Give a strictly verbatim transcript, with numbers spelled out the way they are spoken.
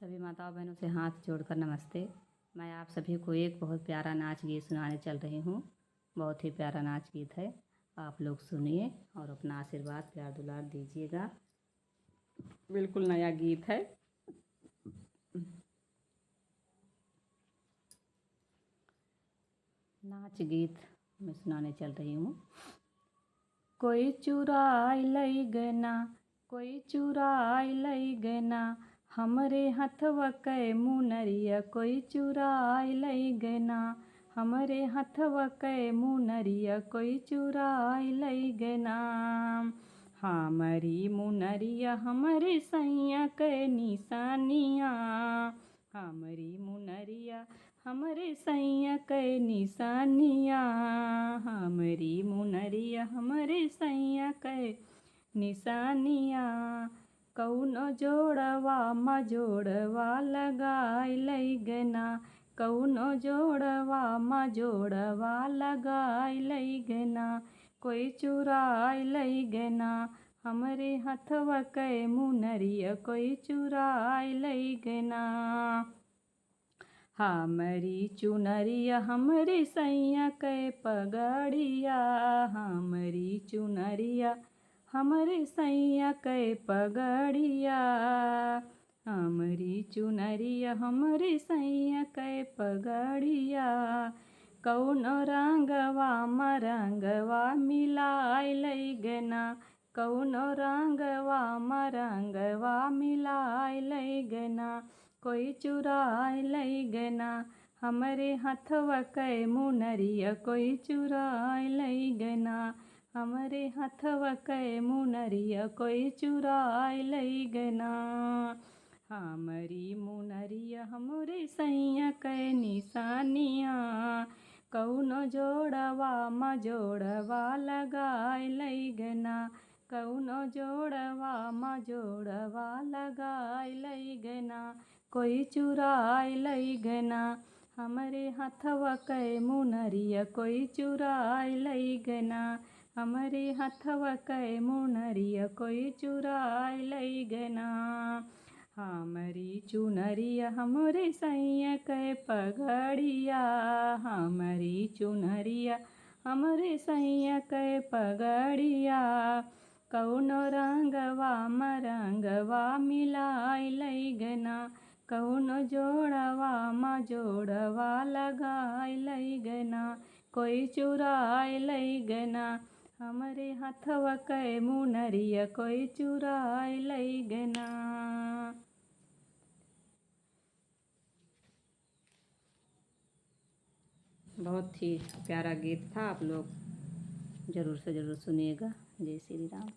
सभी माताओं बहनों से हाथ जोड़कर नमस्ते। मैं आप सभी को एक बहुत प्यारा नाच गीत सुनाने चल रही हूँ। बहुत ही प्यारा नाच गीत है, आप लोग सुनिए और अपना आशीर्वाद, प्यार, दुलार दीजिएगा। बिल्कुल नया गीत है। नाच गीत मैं सुनाने चल रही हूँ। कोई चुराई लई गना, कोई चुराई लई गना, हमरे हथवा कै मुनरिया कोई चुराई लई गना, हमरे हथवा कै मुनरिया कोई चुराई लई गना। हमरी मुनरिया हमरे सैया कै निशानिया, हमरी मुनरिया हमरे सैया कै निशानिया, हमरी मुनरिया हमरे सैया कै निशानिया। कौनो जोड़वा मा जोड़वा लगाई लई गना, कौनो जोड़वा मा जोड़वा लगाई लई गना, कोई चुराई लई गना, हमरे हथवा कै मुनरिया कोई चुराई लई गना। हमरी चुनरिया हमरे सैया कै पगड़िया, हमरी चुनरिया हमरे सैया कै पगड़िया, हमरी चुनरिया हमरे सैया कै पगड़िया। कौनो रंगवा मा रंगवा मिलाई लई गना, कौनो रंगवा मा रंगवा मिलाई लई गना, कोई चुराई लई गना, हमरे हथवा कै मुनरिया कोई चुराई लई गना, हमरे हथवा कै मुनरिया कोई चुराई लई गना। हमरी मुनरिया हमरे सैया कै निशानिया, कौनो जोड़वा मा जोड़वा लगाई लई गना, कौनो जोड़वा मा जोड़वा लगाई लई गना, कोई चुराई लई गना, हमरे हथवा कै मुनरिया कोई चुराई लई गना, हमरे हथवा कै मुनरिया कोई चुराई लई गना। हमरी चुनरिया हमरे सैया कै पगड़िया, हमरी चुनरिया हमरे सैया कै पगड़िया, कौनो रंगवा मा रंगवा मिलाई लई गना, कौनो जोड़वा मा जोड़वा लगाई लई गना, कोई चुराई लई गना, हमरे हथवा कै मुनरिया कोई चुराई लई गना। बहुत ही प्यारा गीत था, आप लोग ज़रूर से ज़रूर सुनिएगा। जय श्री राम।